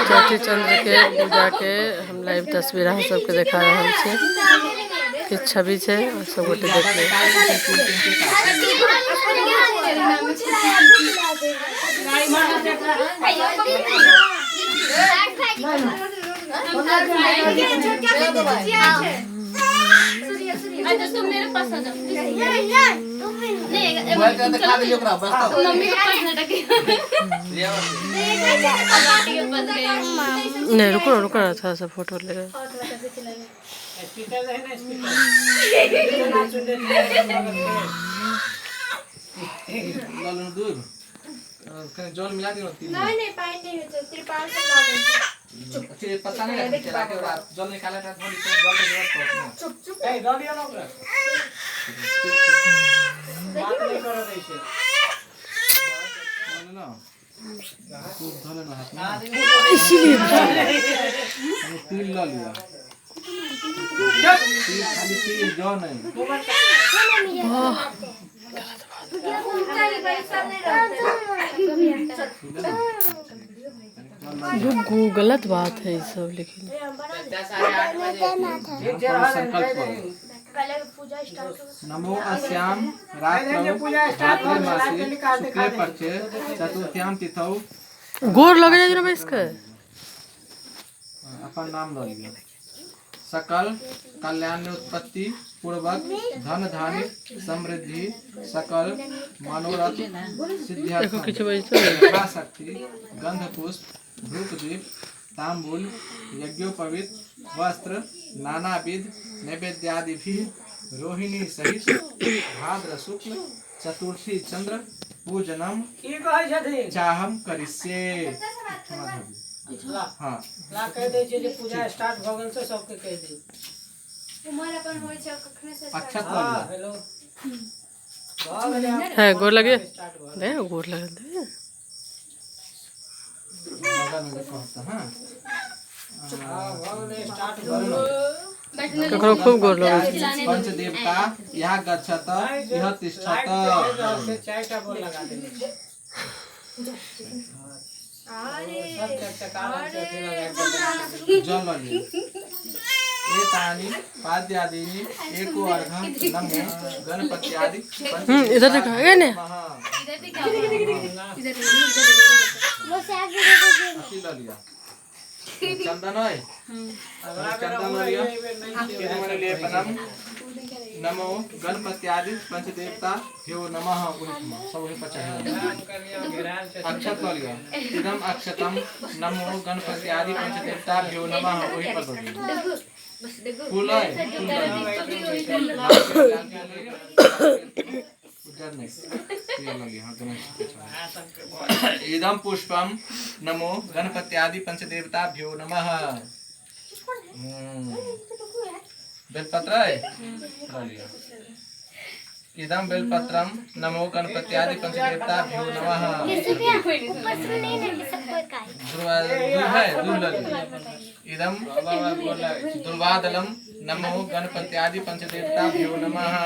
चौठी चंद्र के पूजा के हम लाइव तस्वीर अहाँ सबके देखा रहल छी। किछु छवि छै और सब गोटे देख लियौ। अच्छा तुम मेरे पास आ जाओ। नहीं, मोबाइल के देखा देलियै ओकरा बस तऽ मम्मी के पास ना रखे। पापा के पास गए। नहीं, रुको ना, रुको ना, थोड़ा सा फोटो ले रहे। स्पीकर है ना, स्पीकर। लऽ लेलहुँ दूध, कनि जल मिला दियौ ने। नहीं नहीं, पानी नहीं होते, त्रिपाल से लागल छै। अथी पत्ता नहि राखै छै, राखे ओकरा जल निकाले टा थोड़ी छै, जल के जरूरत पड़त ने। चुप चुप। ए, दऽ दियौ ने ओकरा। बात नहि करऽ दै छै। लऽ लेलहुँ दूध, धऽ लेलहुँ हाथमे। इसीलिए कनि तिल लऽ लिअ, तिल, खाली तिल, जौ नहि। गुग्गू, गलत बात है ये सब लेकिन। हम संकल्प करू। पहले पूजा स्टार्ट हो। नमो अस्याम रात्रौ भाद्रे मासे शुक्ले पक्षे चतुर्थ्याम तिथौ। गोर लगे जाइ ना बैस के। अपन नाम लऽ लिअ। सकल कल्याणोत्पत्ति पूर्वक धन धान्य समृद्धि सकल मनोरथ देखो। सिद्ध्यर्थम किछु बजतो नहि। यथाशक्ति गंध पुष्प धूप दीप तांबूल यज्ञोपवीत वस्त्र नानाविध नैवेद्यादि रोहिणी सहित भाद्र शुक्ल चतुर्थी चंद्र पूजनम की कहै छथिन? चाहम करिष्ये। क्षमा धरू। ला। हाँ। ला, कहि दै छियै जे पूजा स्टार्ट भऽ गेल छै, सबके कहि दी। उमर अपन होइ छै कखने से। अक्षत लऽ हँ। लिअ। हेलो, भऽ गेलै आब। है, गोर लगे। स्टार्ट भऽ दे, गोर लगे दे। बगलमे जे कहत हँ। हँ, भऽ गेलै, स्टार्ट भऽ गेलै। ककरो खूब गोर लगै छै। पंचदेवता इह गच्छत इह तिष्ठत। लाइट तऽ रहल छै, चारिटा बोर्ड लगा देने छै। सब चकचका रहल छै, अथी लगा के। जल लऽ लिअ। एतानि पाद्यादीनि एको अर्घं नमो गणपत्यादि। इधर देखो, ए ने। इधर दिखाओ, इधर इधर। अथी लऽ लिअ, चंदन अइ, चंदन लऽ लिअ। लेपनम नमो गणपत्यादि पंचदेवता भ्यो नमः। ओहिठमा सब ओहि पर चढ़ेबै। अक्षत लऽ लिअ। इदम अक्षतम नमो गणपत्यादि पंचदेवता भ्यो नमः, ओहि पर दऽ दियौ। बस देखो। फूल अइ, फूल लऽ लिअ। लाल पीयर लऽ लिअ, उज्जर नहि, पीयर लऽ लिअ। हाँ, गणेश के चढ़ाउ। इदम पुष्पम नमो गणपत्यादि पंचदेवताभ्यो नमः। बेलपत्र अइ, लऽ लिअ। इदम बेलपत्रम नमो गणपत्यादि पंचदेवताभ्यो नमः। दुर्वा दूध है, दूध लऽ लिअ। इदम दुर्वादलम नमो गणपत्यादि पंचदेवताभ्यो नमः।